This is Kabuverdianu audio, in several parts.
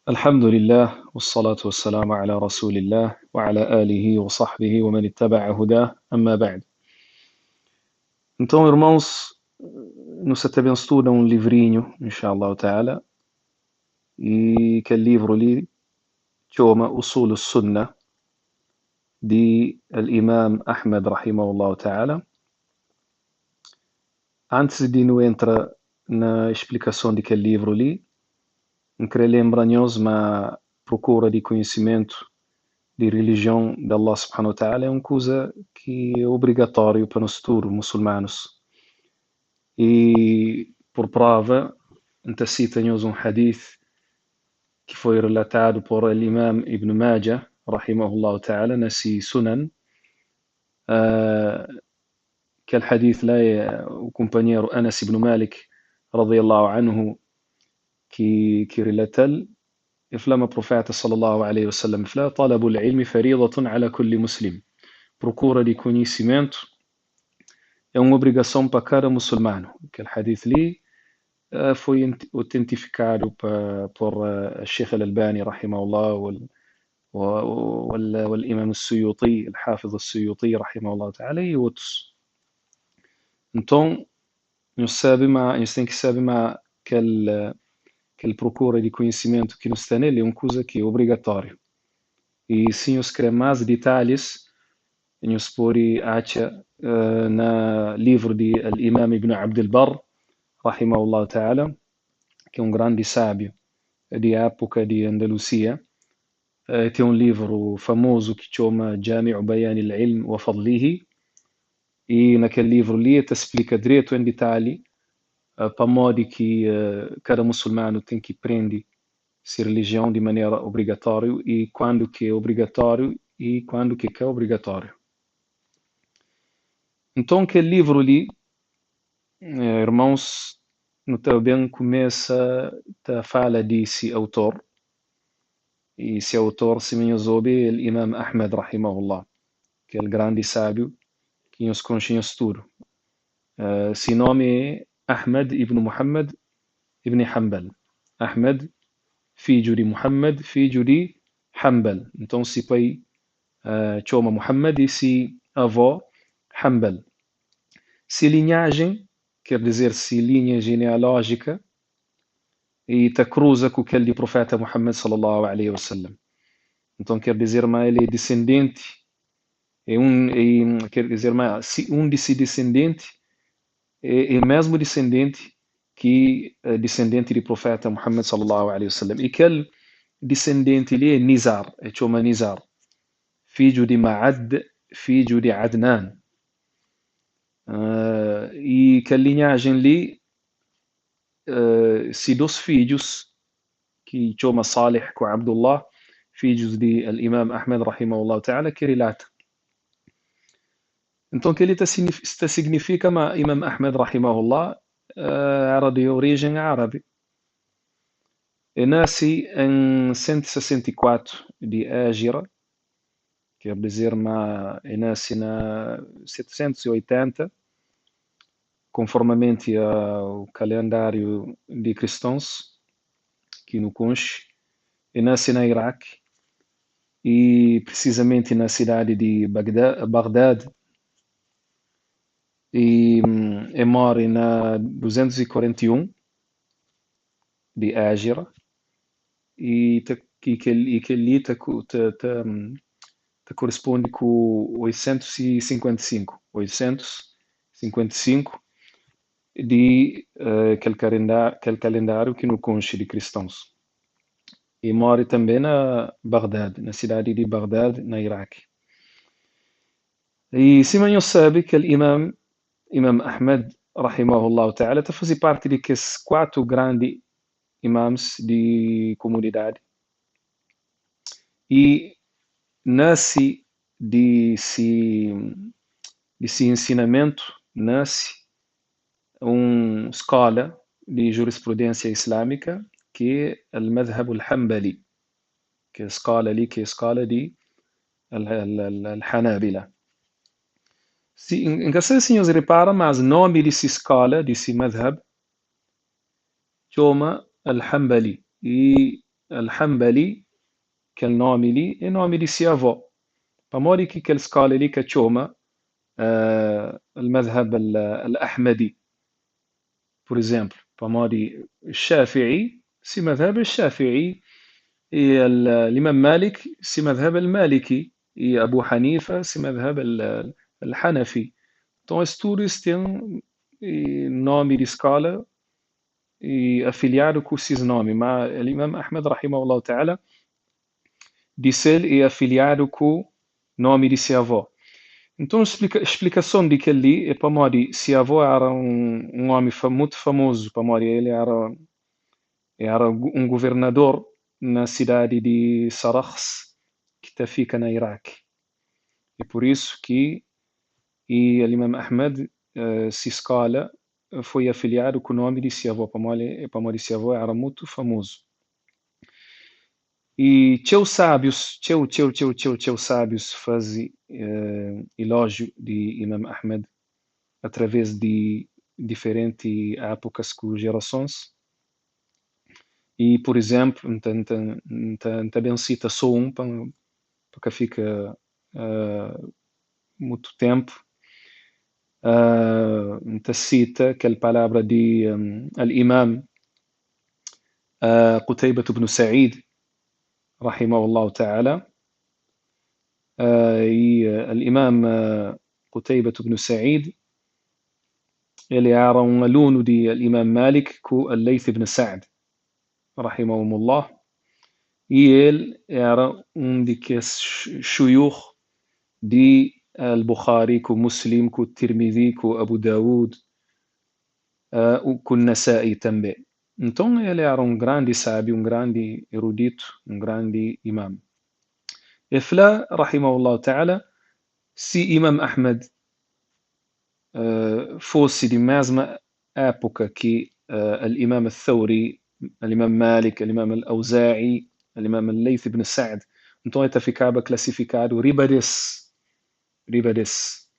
الحمد لله والصلاة والسلام على رسول الله وعلى آله وصحبه ومن اتبع هداه أما بعد. Nton, irmons, nu sa ta ben studa un livrinhu, insha Allahu ta'ala, i kel livru li txoma Usul Sunna di Al-Imam Ahmad rahimahullahu ta'ala. Antis di nu entra na explikason di kel livru li, N kre lenbra nhos ma prokura di konhisimentu di rilijion di Allah subhanahu wa ta'ala é un kuza ki é obrigatóriu pa nos tudu musulmanus. I pur prova N ta sita nhos un hadith ki foi relatadu por Al-Imam Ibn Majah rahimahullahu ta'ala na si Sunan. Kel hadith la é u kunpanheru Anas ibn Malik radiyallahu anhu ki ki rilata-l. El fla ma Proféta sallallahu alaihi wasallam fla, Talabul ilmi faridatun ala kulli muslim. Prokura di konhisimentu é un obrigason pa kada musulmanu. Kel hadith li foi otentifikadu pa por Sheikh Al-Albani rahimahullah wal Imam As-Suyuti, Al-Hafiz As-Suyuti rahimahullah ta'ala i otus. Nton, nhos sabe ma nhos ten ki sabe ma kel kel prokura di konhisimentu ki nu sta nel é un kuza ki é obrigatóriu. I si nhos kre más ditalhis, nhos pode atxa na livru di Al-Imam Ibn Abd al-Barr rahimahullah ta'ala, ki é un grandi sábiu di époka di Andalusia. Ten un livru famozu ki txoma Jami'u Bayan al-Ilm wa Fadlihi, i na kel livru li el ta splika dretu en ditalhi pamodi ki kada musulmanu ten ki prende se relijion di manera obrigatóriu i kuandu ki é obrigatóriu i kuandu ki ka obrigatóriu. Nton, kel livru li, irmons, nu ta ben kumesa ta fala di si autor. I si autor, sima nhos obi, é Imam Ahmad rahimahullah, kel grandi sábiu ki nhos konxe nhos tudu. Si nomi é Ahmad ibn Muhammad ibn Hanbal. Ahmad, fidju di Muhammad, fidju di Hanbal. Nton, si pai txoma Muhammad i si avó Hanbal. Si linhajen, ker dizer, si linha jinealójika, i ta kruza ku kel di Profeta Muhammad sallallahu alaihi wasallam. Nton, ker dizer ma el é disendenti, é un, é, ker dizer ma si, un di si disendenti é mesmu disendenti ki disendenti di Profeta Muhammad sallallahu alaihi wasallam. I kel disendenti li é Nizar, é txoma Nizar, fidju di Ma'ad, fidju di Adnan. I kel linhajen li, si dos fidjus ki txoma Salih ku Abdullah, fidjus di Al-Imam Ahmad rahimahullah ta'ala, ki rilata. Nton, kel-li ta signifika ma Imam Ahmad rahimahullah era di orijen árabi. E nase en 164 di Égira, ker dizer ma e nase na 780, konformamenti ao kalendáriu di kristons ki nu konxe. E nase na Iraki i prisizamenti na sidadi di Bagdad, i e móre na 241 di Égira, i ta i kel i kel-li ta ta ta ta korresponde ku 855, 855 di kel kel kalendáriu ki nu konxe di kristons. E móre tanbê na Bagdad, na sidadi di Bagdad, na Iraki. I sima nhos sabe, kel imam, Imam Ahmad rahimahullahu ta'ala, ta faze parti di kes kuatu grandi imams di komunidadi i nase di si di si ensinamentu nase un skola di jurisprudênsia islâmika ki é Al-Madhhab Al-Hanbali, kel skola li ki é skola di Al-Hanabila. Si, N ka sabe si nhos ripara, mas nomi di si skola, di si madhhab, txoma Al-Hanbali. I Al-Hanbali, kel nómi li é nómi di se avó. Pamodi ki kel skóla li ka txoma Al-Madhhab Al-Ahmadi, pur izénplu? Pamodi Shafi'i, se madhhab é Shafi'i, i Al-Imam Malik, se madhhab é Al-Maliki, i Abu Hanifa, se madhhab é Al-Hanafi. Nton, es tudu es ten nómi di skóla i afiliadu ku sis nómi. Má Al-Imam Ahmad, rahimahullahu ta'ala, di sel é afiliadu ku nómi di se avó. Nton, splikason di kel-li é pamodi se avó éra un ómi mutu famozu, pamodi el éra un governador na sidadi di Sarakhs, ki ta fika na Iraki. É pur isu ki Al-Imam Ahmad, se skóla foi afiliadu ku nómi di se avó, pamodi se avó éra mutu famozu. I txeu sábius, txeu, txeu, txeu, txeu, txeu sábius faze ilojiu di Imam Ahmad através di diferenti épukas ku jerasons. I, pur izénplu, N ta, N ta, N ta, N ta ben sita sô un pa pa ka fika mutu ténpu. N ta sita kel palabra di Al-Imam Qutaybah ibn Sa'id, rahimahullahu ta'ala. I Al-Imam Qutaybah ibn Sa'id, el éra un alunu di Al-Imam Malik ku Al-Layth ibn Sa'd, rahimahumullah. I el éra un di kes shuyukh di Al-Bukhari ku Muslim ku Tirmidhi ku Abu Dawud ku Nasa'i tanbê. Nton, el éra un grandi sábiu, un grandi eruditu, un grandi imam. El fla, rahimahullahu ta'ala, si Imam Ahmad fosi di mesma épuka ki Al-Imam Al-Thawri, Al-Imam Malik, Al-Imam Al-Awza'i, Al-Imam Al-Layth ibn Sa'd, nton el ta fikaba klasifikadu riba des, riba des,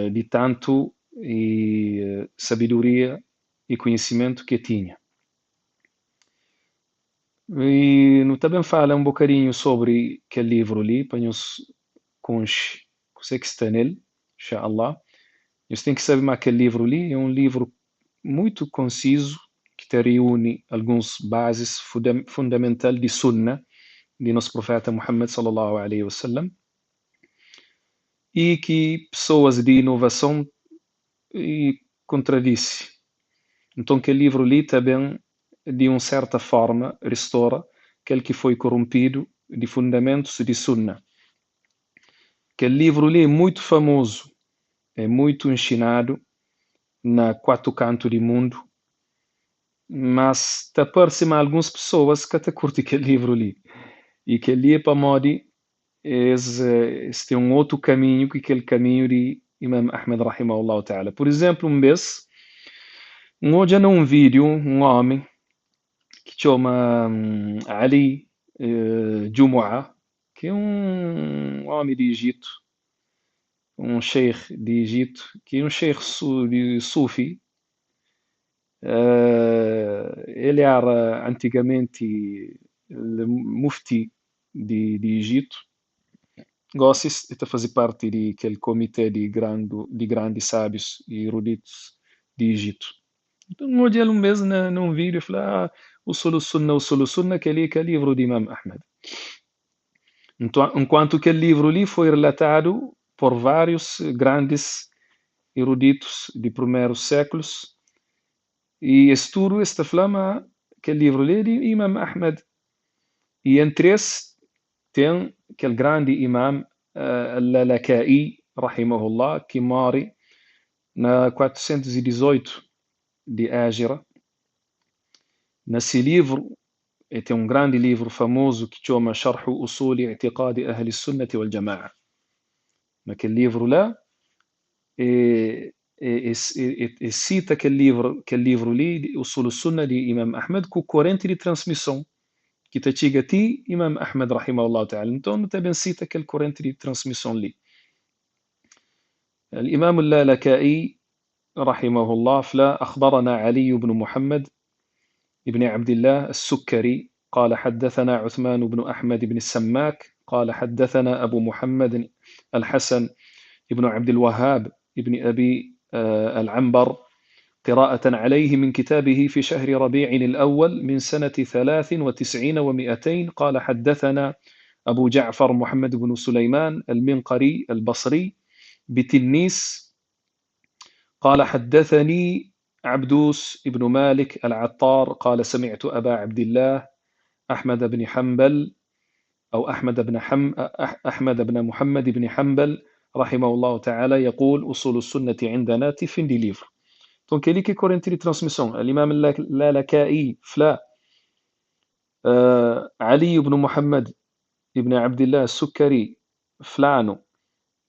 di tantu i sabedoria i konhisimentu ki el tinha. I nu ta ben fala un bokadinhu sobri kel livru li pa nhos konxe kuzê ki sta nel, insha Allah. Nhos ten ki sabe ma kel livru li é un livru mutu konsizu ki ta riuni alguns bazis fundamental di sunna di nos profeta Muhammad sallallahu alaihi wasallam i ki pesoas di inovason i kontradise. Nton, kel livru li ta ben di un serta forma ristora kel ki foi korompidu di fundamentus di sunna. Kel livru li é mutu famozu, é mutu inxinadu na kuatu kantu di mundu, mas ta parse ma alguns pesoas ka ta kurti kel livru li. I kel-li é pamodi es ten un otu kaminhu ki kel kaminhu di Imam Ahmad rahimahullahu ta'ala. Pur izénplu, un bês N odja na un vídiu un ómi ki txoma Ali Jumu'ah, ki é un ómi di Ijitu, un sheikh di Ijitu, ki é un sheikh sufi. El éra antigamenti mufti di Ijitu. Gósi el ta faze párti di kel komitê di grandi sábius i eruditus di Ijitu. Nton, N odja-l un bês na un vídiu, el fla, Usulu Sunna, Usulu Sunna, kel-li é ka livru di Imam Ahmed. Enkuantu kel livru li foi relatadu por várius grandis eruditus di primerus sékulus, i es tudu es ta fla ma kel livru li é di Imam Ahmed. I entri es ten kel grandi Imam Al-Lalaka'i, rahimahullah, ki móre na 418 di Égira. Na se livru, el ten un grandi livru famozu ki txoma Sharhu Usuli I'tiqadi Ahli Sunnati wal Jama'a. Na kel livru la, e sita kel livru li, Usulu Sunna di Imam Ahmed, ku korenti di transmison ki ta txiga ti Imam Ahmed rahimahullahu ta'ala. Nton, nu ta ben sita kel korenti di transmison li. Al-Imam Al-Lalaka'i rahimahullah fla: akhbarana Ali ibn Muhammad ibn Abdillah As-Sukkari. قال حدثنا عثمان بن أحمد بن السماك قال حدثنا أبو محمد الحسن بن عبد الوهاب بن أبي العنبر قراءة عليه من كتابه في شهر ربيع الأول من سنة 293 قال حدثنا أبو جعفر محمد بن سليمان المنقري البصري بتنيس قال حدثني عبدوس بن مالك العطار قال سمعت أبا عبد الله أحمد بن حنبل أو أحمد بن محمد بن حنبل رحمه الله تعالى يقول أصول السنة عندنا ti fin di livru. Nton kel-li ki é korenti di transmison. Al-Imam Lalaka'i fla, Ali ibn Muhammad ibn Abdillah As-Sukkari fla-nu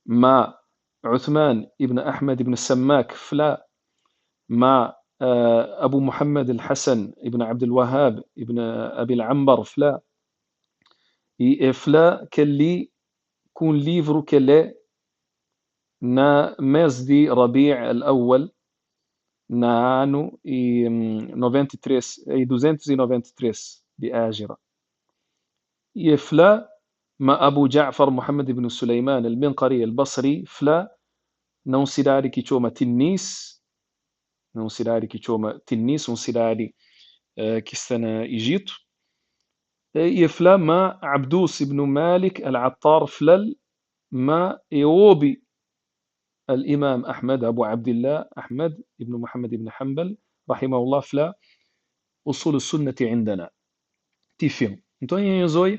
ma Uthman ibn Ahmad ibn Sammak fla ma Abu Muhammad Al-Hasan ibn Abd Al-Wahhab ibn Abi Al-Anbar fla i e fla kel-li ku un livru ki el lé na mês di Rabi' Al-Awwal na anu i 93 i 293 di Égira. I e fla ma Abu Ja'far Muhammad ibn Sulaiman Al-Minqari Al-Basri fla na un sidadi ki txoma Tinnis, na un sidadi ki txoma Tinnis, un sidadi ki sta na Ijitu, i e fla ma Abdus ibn Malik Al-Attar fla-l ma e obi Al-Imam Ahmad, Abu Abdillah Ahmad ibn Muhammad ibn Hanbal, rahimahullah, fla, Usul as-sunnati indana. Ti fin. Nton, nha nhos oi,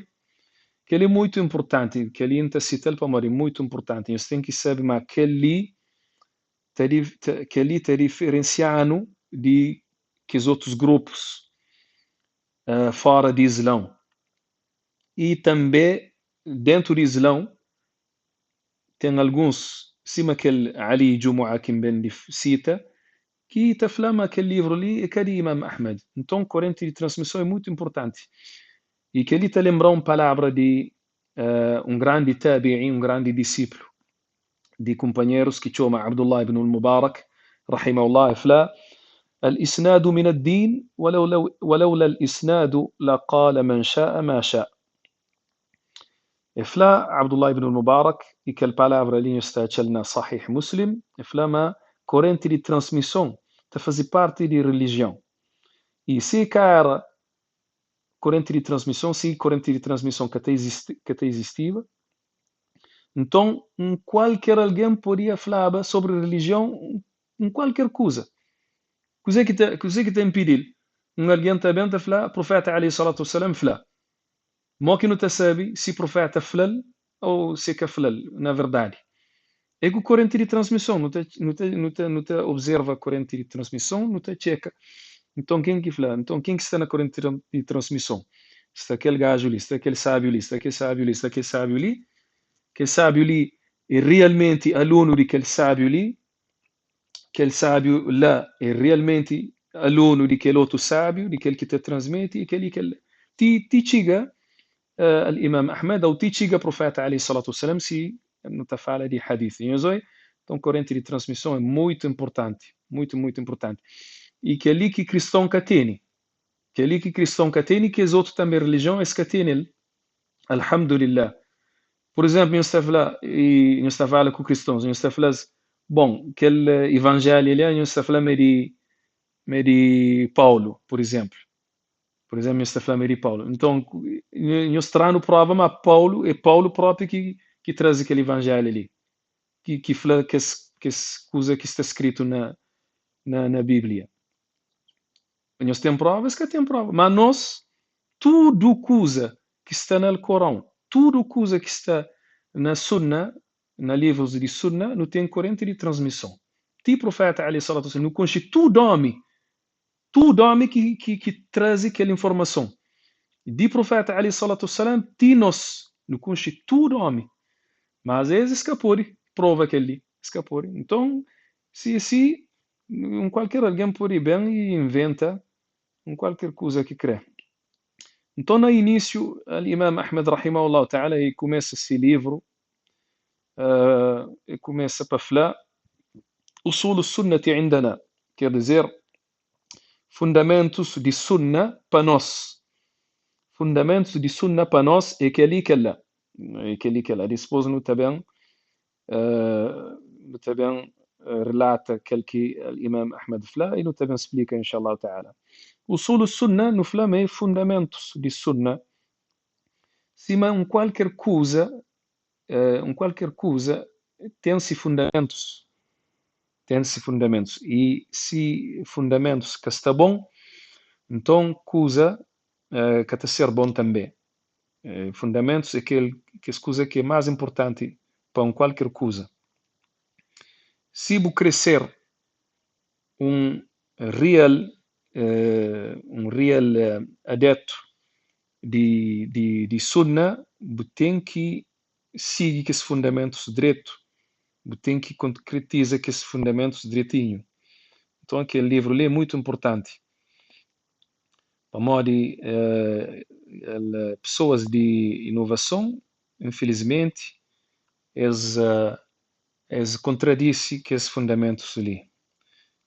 kel-li é mutu inpurtanti, kel-li N ta sita-l pamodi é mutu inpurtanti. Nhos ten ki sabe ma kel-li ta kel-li ta diferensia-nu di kes otus grupus fora di Islãu. I tanbe dentu di Islãu ten alguns, sima kel Ali Jumu'a ki N ben di sita, ki ta fla ma kel livru li é ka di Imam Ahmed. Nton, korenti di transmison é mutu inpurtanti. I kel-li ta lenbra un palabra di un grandi tabi'i, un grandi disiplu di kunpanherus ki txoma Abdullah ibn al-Mubarak, rahimahullah, el fla, Al-isnadu min ad-din, walawla al-isnadu laqala man sha'a ma sha'a. El fla, Abdullah ibn al-Mubarak, i kel palavra li nhos ta atxa-l na Sahih Muslim, el fla ma korenti di transmison ta faze parti di relijion. I si ka era korenti di transmison, si korenti di transmison ka ta ka ta izistiba, nton un kualker algen podia flaba sobri relijion un kualker kuza. Kuzê ki ta kuzê ki ta inpidi-l? Un algen ta ben ta fla, Profeta alaihi salatu wasalam fla. Mo ki nu ta sabe si Profeta fla-l ô si e ka fla-l na verdadi? É ku korenti di transmison. Nu ta nu ta nu ta nu ta observa korenti di transmison, nu ta txeka. Nton ken ki fla? Nton ken ki sta na korenti di transmison? Sta kel gaju li, sta kel sábiu li, sta kel sábiu li, sta kel sábiu li. Kel sábiu li é realmenti alunu di kel sábiu li? Kel sábiu la é realmenti alunu di kel otu sábiu, di kel ki ta transmiti, i kel-li, kel ti ti txiga al-Imam Ahmad ô ti txiga Proféta alaihi salatu wasalam si nu ta fala di hadith. Nhos oi? Nton korenti di transmison é muitu inpurtanti, muitu, muitu inpurtanti. I kel-li ki kriston ka tene. Kel-li ki kriston ka tene, kes otu tanbe relijion es ka tene-l. Alhamdulillah. Pur izénplu, nhos ta fla, i nhos ta fala ku kristons, nhos ta fla-s, bon, kel ivanjéliu li, nhos ta fla ma é di, ma é di Paulu, pur izénplu. Pur izénplu, nhos ta fla ma é di Paulu. Nton, nhos tra-nu próva ma Paulu, é Paulu própi ki, ki traze kel ivanjéliu li, ki, ki fla kes, kes kuza ki sta skritu na, na, na Bíblia. Nhos ten próva? Es ka ten próva. Má nos, tudu kuza ki sta na Alkorão, tudu kuza ki sta na Sunna, na livrus di Sunna, nu ten korenti di transmison. Ti Proféta alaihi salatu wasalam, nu konxe tudu ómi, tudu ómi ki, ki, ki traze kel informason. Di Proféta alaihi salatu wasalam ti nos, nu konxe tudu ómi. Má es, es ka pode prova kel-li, es ka pode. Nton, si é si, Un kualker algen pode ben i inventa un kualker kuza ki kre. Nton na inisiu Al-Imam Ahmad rahimahullahu ta'ala e kumesa si livru, e kumesa pa fla, Usulu sunnati indana, ker dizer, fundamentus di sunna pa nos. Fundamentus di sunna pa nos é kel-li i kel-la. É kel-li i kel-la. Dipôs nu ta ben nu ta ben relata kel ki Imam Ahmed fla i nu ta ben splika insha Allahu ta'ala. Usul sunna nu fla ma é fundamentus di sunna. Sima un kualker kuza, un kualker kuza ten si fundamentus. Ten si fundamentus. I si fundamentus ka sta bon, nton kuza ka ta ser bon tanbê. Fundamentus é kel kes kuza ki é más inportanti pa un kualker kuza. Si bu krê ser un real un real adeptu di di di sunna, bu ten ki sigi kes fundamentus dretu, bu ten ki konkretiza kes fundamentus dretinhu. Nton kel livru li é mutu inportanti. Pamodi el pesoas di inovason, infilismenti, es es kontradise kes fundamentus li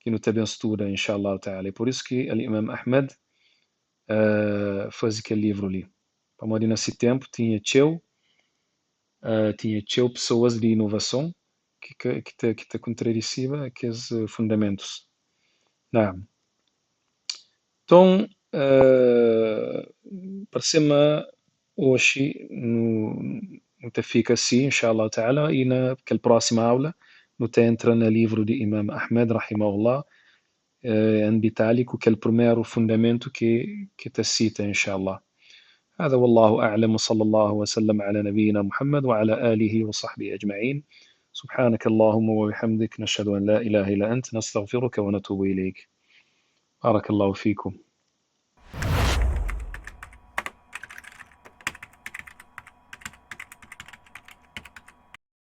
ki nu ta ben studa insha Allahu ta'ala. É pur isu ki Al-Imam Ahmed faze kel livru li. Pamodi na se ténpu tinha txeu tinha txeu pesoas di inovason ki ki ta ki ta kontradisiba kes fundamentus. Naam. Nton parse ma oxi nu ta fika si insha Allahu ta'ala i na kel próxima aula nu ta entra na livru di Imam Ahmed rahimahullah en ditalhi ku kel primeru fundamentu ki ki ta sita insha Allah. هذا والله أعلم، وصلى الله وسلم على نبينا محمد وعلى آله وصحبه أجمعين. سبحانك اللهم وبحمدك، نشهد أن لا إله إلا أنت، نستغفرك ونتوب إليك. بارك الله فيكم.